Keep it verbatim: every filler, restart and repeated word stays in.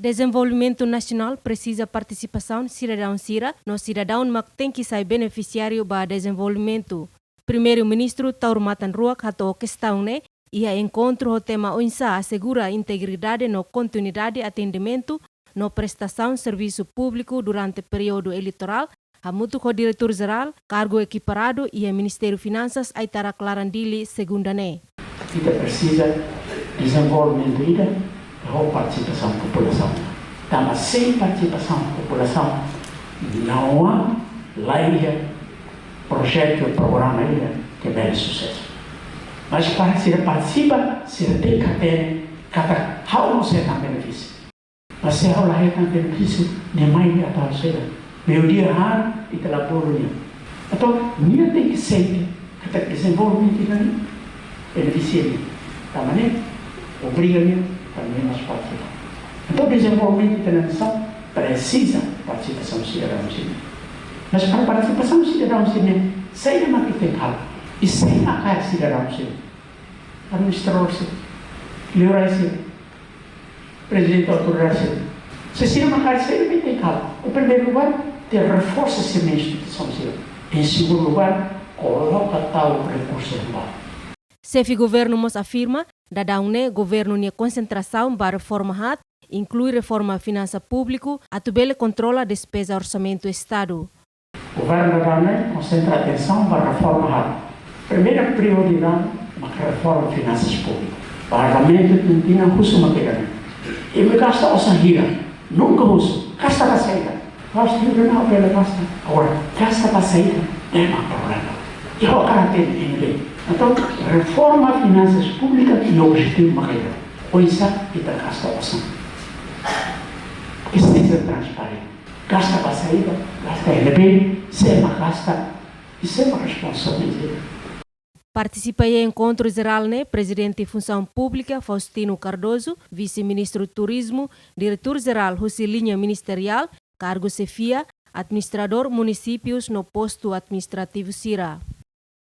Dezenvolvimentu nasionál presiza partisipasaun sidadaun sira, no sidadaun mak tenke sai benefisiáriu ba dezenvolvimentu. Primeiru-Ministru Taur Matan Ruak hato'o kestaun ne'e iha enkontru ho tema oinsá asegura integridade no kontinuidade atendimentu no prestasaun servisu públiku durante períodu eleitorál, hamutuk ho Diretór Jerál Kargu Ekiparadu iha Ministériu Finansas, Aitarak Laran Dili, segunda ne'e. Ita presiza dezenvolvimentu ida ho partisipasaun populasaun. Tanba sein partisipasaun populasaun, la'ós, la iha projetu, programa ida ke bele susesu. Mas para sira partisipa, sira tenke hatene katak ha'u mós hetan benefísiu. Mas se ha'u la hetan benefísiu, ne'e mai ita la sei. Meiudia hahán, ita la bolu nia. Entaun, nia tenke sente katak dezenvolvimentu ida-ne'e benefisia nia. Tanba ne'e, obriga nia, tanba nia mós partisipa. Entaun, dezenvolvimentu ita-nia nasaun presiza partisipasaun sidadaun sira-ne'e. Mas para partisipasaun sidadaun sira-ne'e, saida mak ita tenke halo? I sé mak kaer sidadaun sira-ne'e? Administradór sira, liurai sira, prezidente autoridade sira. Se sira mak kaer, saida mak ita tenke halo? Em primeiro lugar, tenke reforsa sira-nia instituisaun sira. Em segundo lugar, koloka tau rekursu renovável. Xefe Governu mós afirma, daudaun ne'e Governu nia konsentrasaun ba reforma haat, inklui reforma finansa públiku, atu bele kontrola despeza orsamentu Estadu. Governu daudaun ne'e konsentra atensaun ba reforma haat. Primeira prioridade mak reforma finansas públikas. Parlamentu tinan husu mak ida-ne'e. Imi gasta osan hira, nunka husu, gasta ba saida? Gasta hira na bele gasta. Agora, gasta ba saida? Ne'e mak problema. I ho karáter N B. Entaun, reforma finansas públikas nia objetivu mak ida. Oinsá ita gasta osan ke seja transparente. Gasta ba saida, gasta N B, sé mak gasta, i sé mak responsabiliza. Partisipa iha enkontru jerál ne'e Prezidente Funsaun Públika Faustino Cardoso, Vise-Ministru Turizmu, Diretór Jerál husi liña ministeriál, kargu xefia, administradór munisípius no postu administrativu sira.